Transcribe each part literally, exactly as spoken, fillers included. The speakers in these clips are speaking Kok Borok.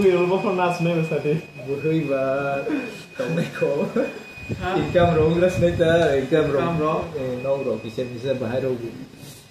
Bwrwi bo phone nasnai bwsa di. Bwrwi ba tongnai kho. Ha? Income rok wngla sinai ta, income rok. Income rok? Eh, nok rok kisa misa bahai rok.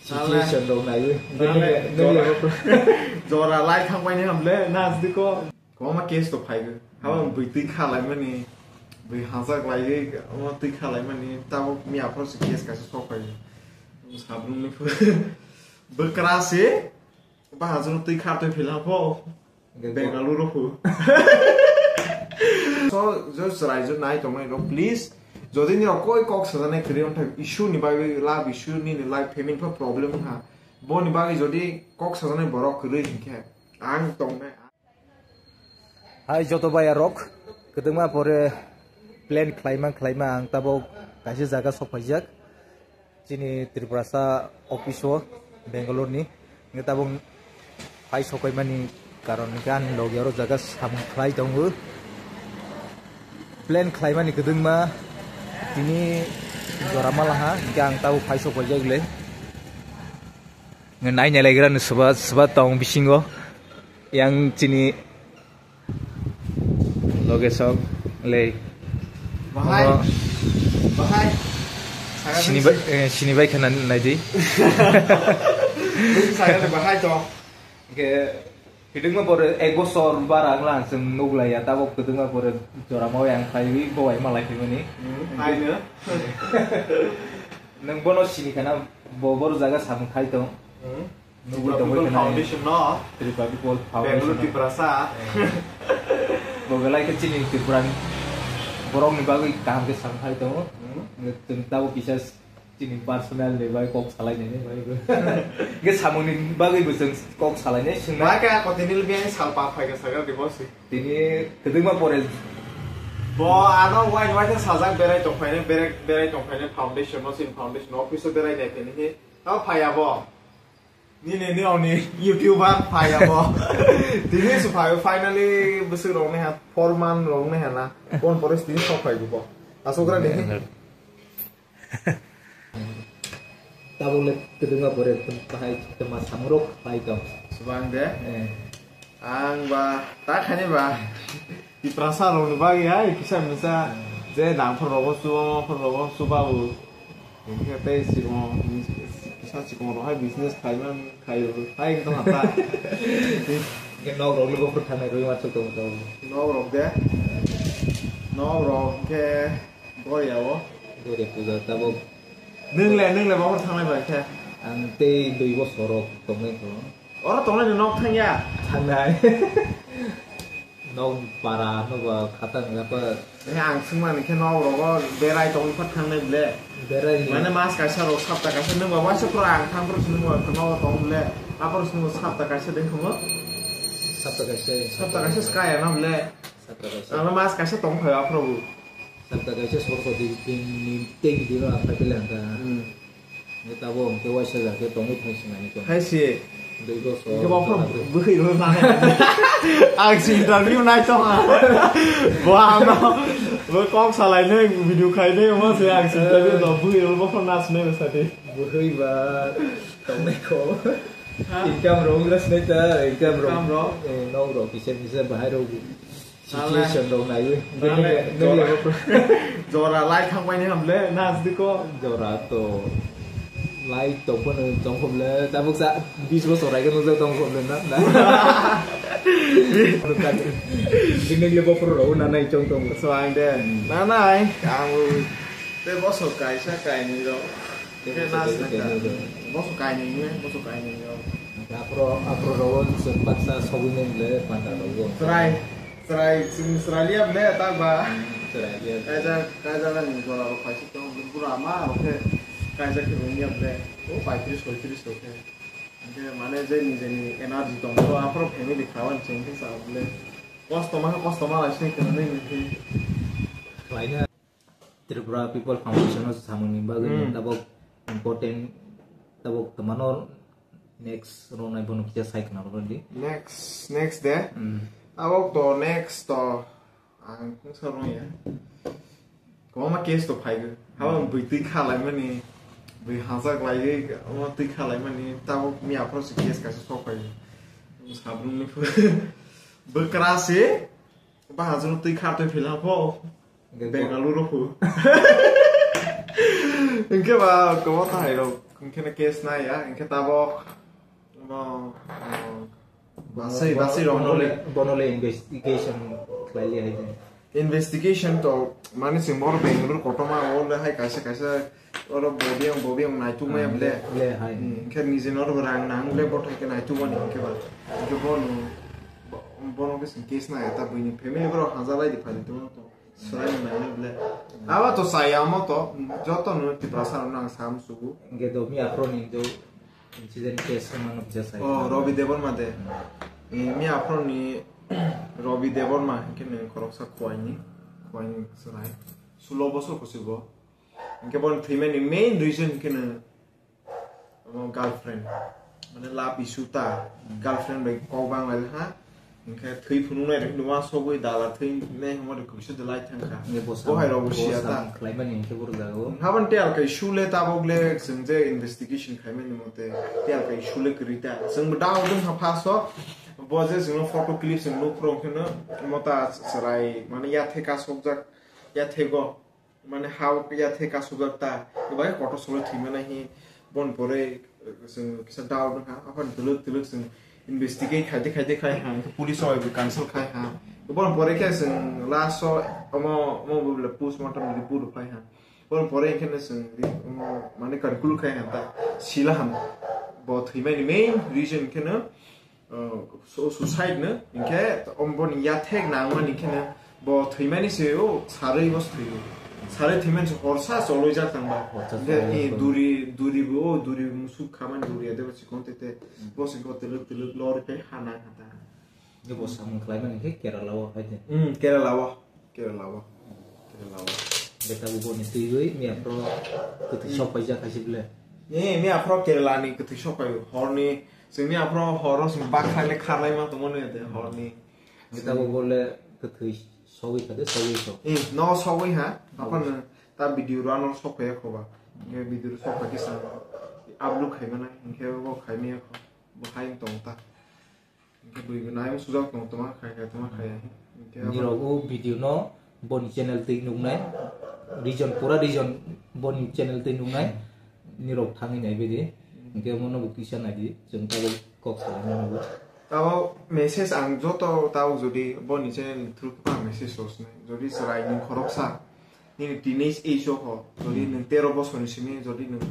Situation rok naiwi. Nale, nale, jora, nale. Jora lai thangbai ni hamle, nas di ko. Kwbangma case to phaigo. Habo bwi twi kha laimani, bwi hajak laiwi, omo twi kha laimani, tabuk miya phoro se case kaisa sok phaigo. Sabrumni phu-, bwkra se, bahai jwk twi kha twi phila pho. Hwnkhe Bengaluru phu. So, just raiju nai tongnai rok, please. Jodi nirok koi kok sajaknai kwrwi wngthai, issue ni bagwi, love issue, nini life, family pho problem wngkha. Boni bagwi jodi kok sajaknai borok kwrwi hinkhe, ang tongnai. Hai joto bhaiya rok, kwdwngma pore plan khlaima khlaima ang tabuk kaisa jaga sok phaijak. Chini Tripurasa office o Bangalore ni. Hwnkhe tabuk phai sokaimani karon hwnkhe ani logi oro jaga samung khlai tongo. Plan khlaimani kwdwngma tini jora malaha, hwnkhe ang tabuk phai sok phaijak le. Nai nai laigra ni swba, swba tong bisingo. Yang chini loge sok le. Bahai. Ono bahai. Sini bai, eh, sini bai khana nai di. Saga bahai to. Ke hidung mo bore ek bosor bara ang lang sung nugla ya tabok hidung mo bore jora mo yang khai wi bo ai malai khai mani. Hmm, hai no. Nang bono sini khana bo bor jaga samung khai tong. Hmm. Nugwi Tripura tongwi People khna Foundation no. Tripura People Bangalore Foundation. Tiprasa. Eh. Bo belai khe chini Tripura ni borok ni bagwi kaham khe samung khai tongo. Hmm. Chwng tabuk kisa chini personal ni bai kok salai nai bai bo. Hwnkhe samung ni bagwi bo chwng kok salai nai swng nai. Ba khe ako tini le biyang sal pa phai khe sagar di bosi. Tini kwdwkma pore. Bo ano wai wai khe sajak berai tong phai nai, berai, berai tong phai nai foundation no, chini foundation office o berai nai tini khe. Tamo phai ya bo. Nini, nini oni YouTuber phai abo. Tini su phai, finally bwswk rok ni ha, four month rok ni ha na. Kon pore tini sok phai bo. Asok ra ni. Tabuk le kwdwkma pore bahai tama samung rok phai tong. Subang de. Eh. Ang ba ta khani ba. Tiprasa rok ni bagwi hai kisa misa je nang phor rogo chuba, phor rogo chuba bo. Hingke tei sikong, kisa sikong rok hai business khaiman khai rok hai wngtong hata. Hingke nok rok le bophor thangnai rwi ma chuk tong tong. Nok rok de. Nok rok hingke Goria o. Goria puja tabok. Nwng le, nwng le bophor thangnai bai khe. Ang tei dui bosor rok tongnai kho. Oro tongnai ni nok thangya. Thangnai. Nok para no ba khata ni apa. Eh, ang swngmani khe nok rogo berai tongwi phat thangnai ble. Berai ni. Mane mas kaisa rok sapta kaisa nwng ba waisa phoro ang thang phoro swngmani nok tong ble. Aphoro swngmani sapta kaisa dengkhomo. Sapta kaisa. Sapta kaisa skaya no ble. Sapta kaisa. Ang mas kaisa tong phai aphoro bu. Sapta kaisa sorso di, di, ni teng di no aphai ble ang ta. Hmm. Ni tabo hwnkhe waisa ja khe tongwi thang sinani khe. Hai si. Dui bosor. Hwnkhe bo phano bwkhwi rw mane. Ang si interview nai tong ha. Bo ano. Bo kok salai nai video khai nai mo se ang si interview do bwkhwi rw bo phano nas nai sa de. Bwkhwi ba tongnai kho. Ha? Income rok wngla sinai ta, income rok. Income rok. Eh, nok rok kisa misa bahai rok. Situation rok naiwi. Nale, nale, jora. Nale, jora lai thangbai ni hamle, nas di ko. Jora to lai tongphano tongphomle, tabuk sa bis bosor rai khe nujak tongphomle na, na. Bini le bophor rok na nai chong tong. So ang de, na nai, ang te bosor kaisa kainwi rok. Khe nas nai ta. Boso kainwi, boso kainwi. Aphro, aphro rogo chwng baksa sogwi nai le panda rogo. Chwrai, chwrai, chwng chwrai liya ble ta ba. Chwrai liya. Kaisa, kaisa nang jora rok paisa tong, bura ma rok khe kaisa khe rung ya ble. O paitris, soitris rok khe. Hingkhe mane jeni, jeni energy tong, to aphro family khawan chwng khe sa ble. Kosto ma, kosto ma lai se khe nai khe. Khlaina. Tripura People Foundation o samung ni bagwi Hmm. tabok important tabok twmano next rwnai bono kisa sai khna rwdi. Next, next de. Hmm. Tabok to next to ang kungsa rwya. Kwbangma case to phaigo. Habo Hmm. bwi twi kha laimani, bwi hajak laiwi omo twi kha laimani tabok miya phoro se case kaisa sok phaigo. Sabrumni phu-, Bwkra se, bahajwk twi khartwi phila pho. Hwnkhe bo- Bengaluru phu. Hwnkhe ba kobo thai rok, hwnkhe na case nai ya, hwnkhe tabok. Bo, bo, basai, basai rok bono le, bono le investigation khlai li hai de. Investigation to, mane chwng bor Bengaluru kotorma o le hai kaisa kaisa oro bobiyang, bobiyang naituk maya bole. Le hai. Hmm, hwnkhe nijini oro rang nang le bo thai khe naituk mani hwnkhe ba. Hwnkhe bono, bo-, bono khe chwng case nai ya ta buini family borok hajalai di phai tongma to. Swrai nai bole. Abo to chaya mo to, joto no Tiprasa rok nang sam sugu. Hwnkhe do mi aphro ni do. Incident case wngmano kisa sai. Oh, Ravi Debbarma de. Hmm. Eh, mi aphro ni Ravi Debbarma hwnkhe nw khoroksa Khowai ni, Khowai ni chwrai. Sulo bosor kusi bo. Hwnkhe boni thwimani main reason hwnkhe nw, omo, girlfriend. Mane love issue ta. Hmm. Girlfriend bai kok bang lai ha. Hwnkhe thwi phunuknai rok no uansugwi dala thwinai hwnba rok kwrwisa de lai thang kha. Hwnkhe bo bo hai rok bo bo siya ta. Samung khlaimani hwnkhe borok jago. Haban tel kai shu le tabok le chwng je investigation khaimani mote tel kai shu le kwrwi ta. Chwng bo dao dong ha phaso bo je chwngno photo clip chwng nuk phuru hwnkhe no mota chwrai mane yathai kasokjak yathai go. Mane ha ya the kasubjak ta, bai kotor solo thwi mane hi bon pore, eh, chwng kisa doubt wngkha, aphano twlwk twlwk chwng investigate khaide khaide khai ha, police rok bai cancel khai ha, bon pore khe chwng last o omo, omo bole postmortem report phai ha, bon pore khe chwng ri-, omo mane conclude khai ha ta, sila ham bo thwimani main reason khe no, uh, so, suicide no, hinkhe omo boni yathek nangmani hinkhe no bo thwimani se o sarwi bo thwiyo. Sarwi thwimani se horsa choloi jak tang ba. Horsa hinkhe choloi ni jak tang. Duri, duri bo, o duri musuk khamani duri ade bo chikon tete. Hmm. Bo se go telek telek lori pe hana hata. Hinkhe bo samung khlaimani hinkhe Kerala o hai de. Hmm, Kerala o. Kerala o. Kerala o. Beta bo boni twiwi miya pro kwthwi sok paijak hai se bile. Ni miya pro Kerala ni kwthwi sok pai horni. Chwng miya pro horo chwng bak khlai le kharlai ma tongmani ade horni. Beta bo bole kwthwi sogwi khade sogwi sok. Eh, no sogwi ha. Apan ta video ro ano sok pai khoba. Nge video ro sok pai kisa upload khai mana. Nge bo khai miya kho. Bo hai tong ta. Hwnkhe bui bo nai sujak tong tongma khai khai tongma khai. Hwnkhe abo nirok o video no boni channel twi nuknai, region pura region boni channel twi nuknai, nirok thangwi nai bidi. Hwnkhe omono bo kisa nai di, chwng tabuk kok salaimano bo. Tabo message ang joto tabuk jodi boni channel ni through khe ang message rosnai. Jodi chwrai nwng khoroksa nini teenage age o ho, jodi nwng tero bosor ni simi jodi nwng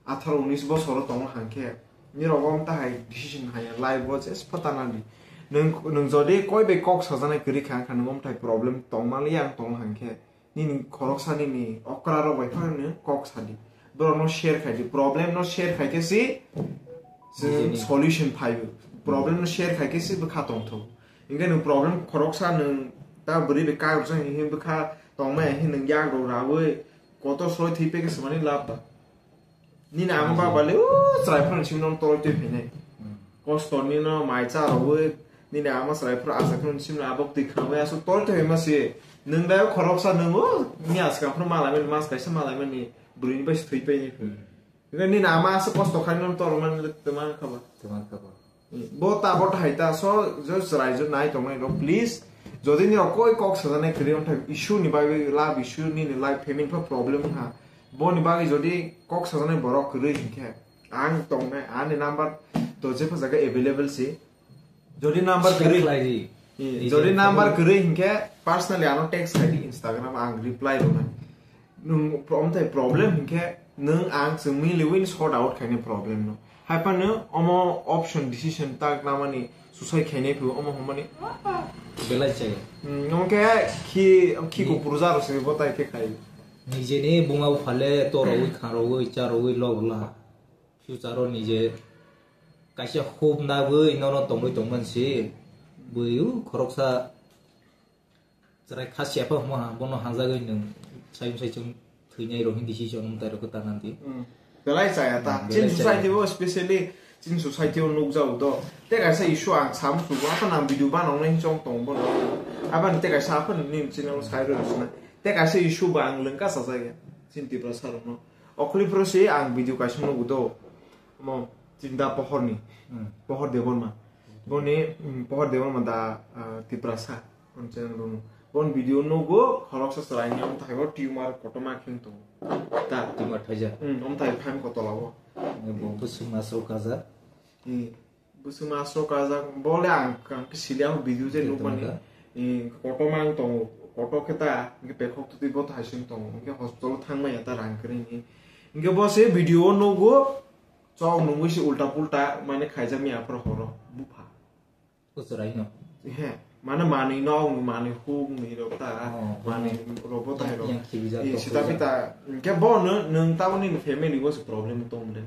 atharo unis bosoro tongma hangkhe, nirok wng tahai decision haya life o jes phatana di. Nwng, nwng jodi koi bai kok sajaknai kwrwi kha, wngkha nwng omthai problem tongma liya ang tong hangkhe, nini khoroksa nini okra rok bai phano nwng kok sadi. Borok no share khai di, problem no share khai khe si, chwng nijeni solution phaibo. Problem no share khai khe si bwkha tongthok. Hinkhe nwng problem khoroksa nwng ta bwrwi bai kayok jang hinkhe bwkha tongmaya hinkhe nwng yak rok rawi kotor soi thwi pekhe swmani lab ba. Nini ama baba le o chwrai phano simi no toloi twi phainai. Hmm. Kosto nino mai cha rwi nini ama chwrai phano asa phano simi no abok twi khamwi aswk toloi twi phaima se. Nwng da khoroksa nwng o ni aska phano malai mani mas kaisa malai mani bwrwi ni bai se thwi pai ni. Hmm. Nini ama aswk kosto khai no toloi mani le twma kha ba. Twma kha ba. Bo ta, bo ta hai ta, so, jo chwrai jo nai tongnai rok, please. Jodi ni rok koi kok sajaknai kwrwi, wngthai issue ni bagwi, love issue, nini life, family pha problem wngkha. Boni bagwi jodi kok sajaknai borok kwrwi hinkhe, ang tongnai, ani number to jepha jaga available si. Jodi number share kwrwi, khlai di. Eh, jodi number kwrwi hinkhe, personally ano text khai di, Instagram ang reply rwnai. Nwng pro-, omthai problem hinkhe nwng ang chwng miliwin sort out khainai problem no. Haiphano omo option decision tak namani suicide khainai phuru omo hwnmani belai chaya. Hmm, omo khe khi, khi, hmm, kupru jaro se bo tai khe khai. Nijeni buma buphale torogwi kharogwi charogwi lobla. Future o nije kaisa hope nagwi nono tongwi tongmani se. Bui u khoroksa chwrai kha siya pha hwnma ha, bono hanjagwi nwng sayung sai chwng thwinai rok hindi si chwng mwtai rok kwta nang di. Hmm. Belai chaya ta. Hmm, chini belai chaya. Society o, specially chini society o nukjago do. Tei kaisa issue ang sam sugo, aphano ang video banangnai hinwi chong tongo bono. Abani tei kaisa aphano nini chini o sai rw sina. Tei kaisa issue bo ang lwngka sajagya. Chini Tiprasa rokno. Okhli phuru se ang video kaisa nugo do. Omo, chini da Pohorni. Hmm. Pohor Debbarma. Boni, mm, pohor demo manda, ah, Tiprasa. Ang channel rung. Bon video nugo, khoroksa chwraini omthai o tumor kotorma kheng tongo. Ta. Tumor thaijak. Hmm, omthai phan kotola o. Bo bwswk masrok kajak. Hmm, bwswk masrok kajak. Bole ang, ang khe sili ang video je nukmani. Kotorma kha. Hmm, kotorma ang tongo. Kotor khe ta, hwnkhe pekhok twtwi bo thai sing tongo. Hwnkhe hospital o thangmaya ta rang kwrwini. Hwnkhe bo se video o nugo, chok nungwi se ulta pulta mane khaijak mi aphuru horo. Bupha. Kwchwraino. He, mane manwi no, manwi huk ni rok ta, oh, manwi rok bo ta yang, rok. Yang khibijak eh, rok sita khibijak. Pita, hwnkhe bo no, nwng taboni family bo se problem tong de.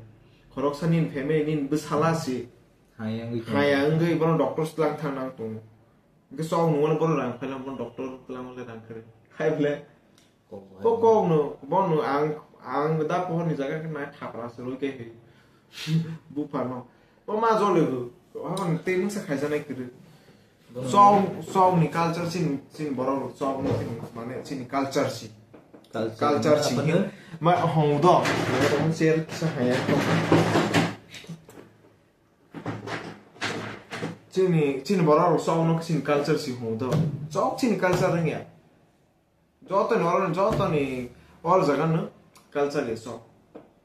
Khoroksa ni family ni bwsala si. Hayang wngwi tong. Hayang wngwi bono doctor slang thang nang tong. Hwnkhe chok nungmano bono rang phaila bono doctor kwlangma le rang khe. Hai bole. Kok bai. Kok, kok no, bono ang, ang da pohor ni jaga khe nai thapra se roi khe. Bupha no. Bo ma jole bo. Habang tei mungsa khaijana kwrwi. Bono. Chok, chok ni culture sin, sin borok rok chok no sin, mane sin culture si. Culture. Culture si. Apa no? Ma hong do. Ang share sa haya. Chini, chini borok rok chok no sin culture si hong do. Chok chini culture wngya. Joto ni oro, joto ni or jaga no culture ya chok.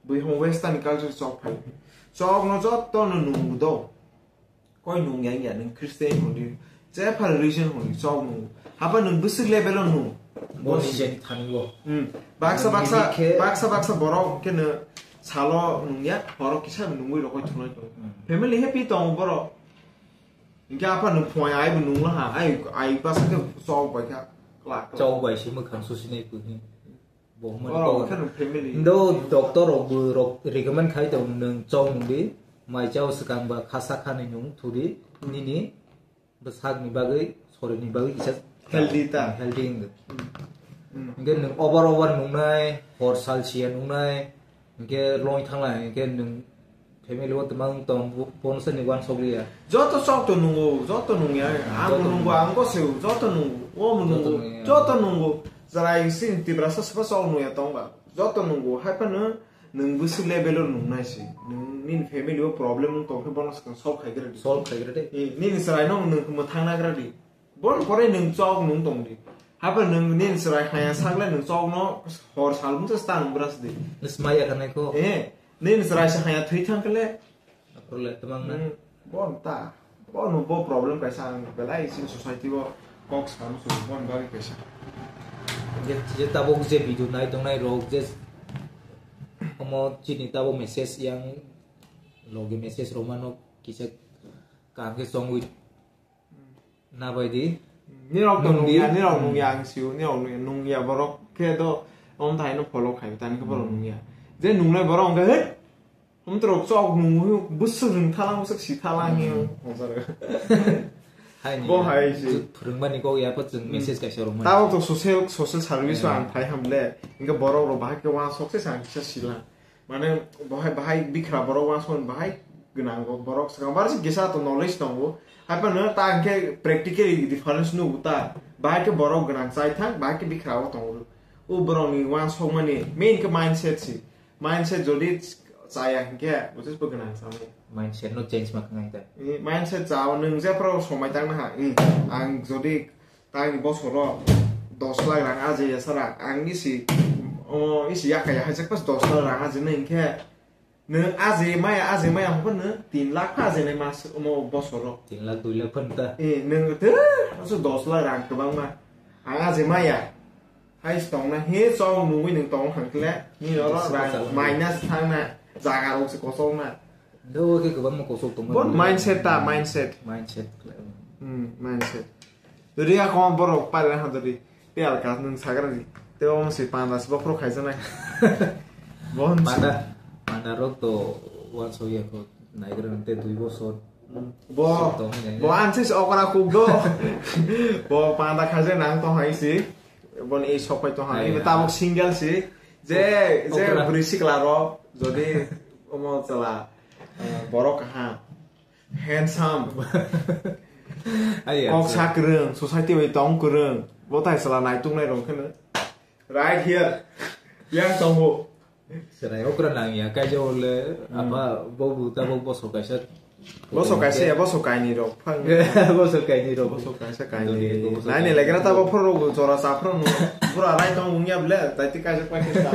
Bui hong western ni culture chok phai. Chok no joto no nung do. Koi nung ya ya nung Christian hong di. Je phar religion hong di chok nung. Haba nung bwswk level o nung. Bo ni jen thani bo. Hmm. Baksa, nung baksa, ni khe baksa, baksa borok khe no salo nung ya, borok kisa nungwi rokoi thunai tong. Hmm. Family happy tong borok. Hingke aphano phunai aibo nunglaha, ai, ai bwsakhe chok bai kha, klak. Chok bai se mwkhang susinai kwrwi. Bo hwnmani kok. Oro khe nwng family. Ndo doctor rok bo rok recommend khai tongo, nwng chok nungdi, mai chao swkang ba khasa khanwi nung thudi, nini bwsakni bagwi, sorirni bagwi kisa healthy ta. Healthy wngdi. Hmm. Hmm. Hingke nwng over over nungnai, hor sal sia nungnai, hingke loi thanglai, hingke nwng family o twmang tong, bo-, bono se ni uansuk liya. Joto chok to nungo, joto nungya, ang joto nungo, nungo. Ang bo se, joto nungo, o mo joto nungo, nungya. Joto nungo. Jarai sini Tiprasa sapa chok nungya tong ba. Joto nungo, hai phano nwng bwswk level o nungnai se. Nwng nini family o problem wng tong khe bono swkang solve khai gra di. Solve khai gra di. Eh, nini chwrai no nwng mwthang nagra di. Bon pore nwng chok nung tong di. Hapa nwng nini chwrai haya sakle nwng chok no hor sal mungsa sta nung bwras di. Nwsmaya khanai ko. Eh, nini chwrai se haya thwi thang kle. Aphuru le twmang na. Hmm, bon ta. Bon bo problem kaisa ang belai isin society o kok sam su bon bari kaisa. Je, je tabuk je video nai tong nai rok je omo chini tabuk message yang logi message romano kisa kaham khe chongwi. Na bai di. Nirok to nung di. Nungya, nirok nungya ang siu, nirok nungya, nungya borok khe do om thai no follow khai, tani khe borok nungya. Je nungnai borok hwnkhe, hei, om trok chok nung hui, bwswk rwng thalang, bwswk si thalang hi, hmm. Bo hai si. Phwrwngmani kok ya, po chwng message kaisa rwngmani. Tabok to social, social service o ang thai hamle, hwnkhe borok rok bahai khe uansuk se sa ang kisa sila. Mane bahai, bahai bikra borok uansukmani bahai gwnango. Borok swkang bar se kisa to knowledge tongo. Hai phano ta hwnkhe practically difference nugo ta. Bahai khe borok gwnang chai thang, bahai khe bikra o tongo. O borokni uansukmani main khe mindset se. Mindset jodi chaya hwnkhe, busis bo gwnang samani. Mindset no change ma khnai ta. Eh, mindset chao nwng jephru somai tangna ha. Eh, ang jodi Tani bosoro dos lakh rang aje ya sara, ang isi, o, isi yakha ya hai jak pas dos lakh rang aje nai hwnkhe, nwng aje maya, aje maya hwnkhe nwng tin lakh kha aje nai mas, omo bosoro. Tin lakh, dui lakh phan ta. Eh, nwng te, aso dos lakh rang kwbangma. Ang aje maya. Hai se tongna, he chong nungwi nwng tong hwnkhe le, nini oro rang minus thangna, jaga rok se kosong na. Do khe kwbangma kosok tongma. Bon mindset ta, mindset. Mindset. Hmm, mindset. Jodi ako borok pari ha jodi piyal ka nwng sagra di. Tei omo se panda se bokhorok khaijaknai. Bon panda, panda rok to uansuk ya kho naigra te dui bosor. Bo, bo ansi se okra kuk do. Bo panda khaijak nang tong hai si. Bon ei sok pai tong hai. Tabok single si. Je, je bwrwi sikla rok jodi omo chwla, eh, borok kaham. Handsome. Kok sa kwrwng, society bai tong kwrwng. Bo tai chwla naituknai rok kheno. Right here. Yang tongo. Chwrai okra nang ya, kaisa hole, apa, bo bu tabok bosok kaisa Boso kaisa ya, boso kaini rok phang. Boso kaini rok. Boso kaisa kaini. Doni ko boso Nai ni kaini. Legra ta bo phoro rok jora sa phoro no. Pura rai tong wngya ble, tai ti kaisa kwai khe sa.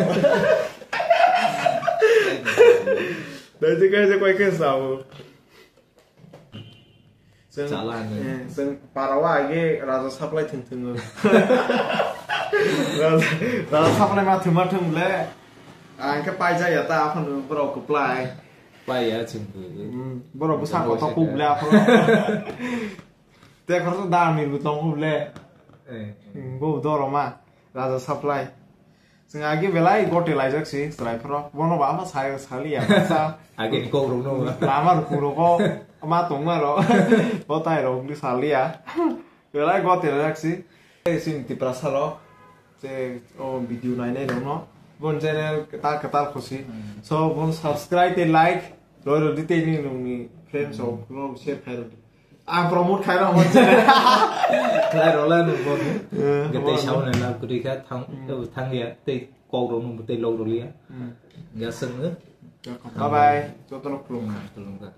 Tai ti kaisa kwai khe sa. Chwng, Chala hwnwi. Eh, chwng parao age raja supply thwng thwngo. Raja, raja supply ma thwng ma thwng le. Ang khe paijak ya ta aphano borok kwplai. Paiya chwng bo. Hmm, borok bwsa Borok kotor bwsa kuk khe. Le aphano. Te khoroksa da mirbo tong kuk le. Eh. Hmm, bo doroma. Raja supply. Chwng agi belai gote laijak si chwrai phoro. Bono ba ma sai saliya. Sa Age ni kok rok no. Lama rukung rogo ma tongma ro. Botai rok ni saliya. Belai gote laijak si. Ei sin Tiprasa rok. Se o video nai nai rok no. Bon channel ta katal khusi. Hmm. So bon subscribe te like. Roi rodi te ni nung ni friends rok no share khai rodi. Ang promote khai rok mon channel. Khlai rok la nung bon. Eh, Gete bon. Sauna la kuri kha thang Hmm. thang ya. Tei kok rok nung tei lok rok ya. Hmm. Ga seng. Bye bye. Joto no khulum. Khulum kha.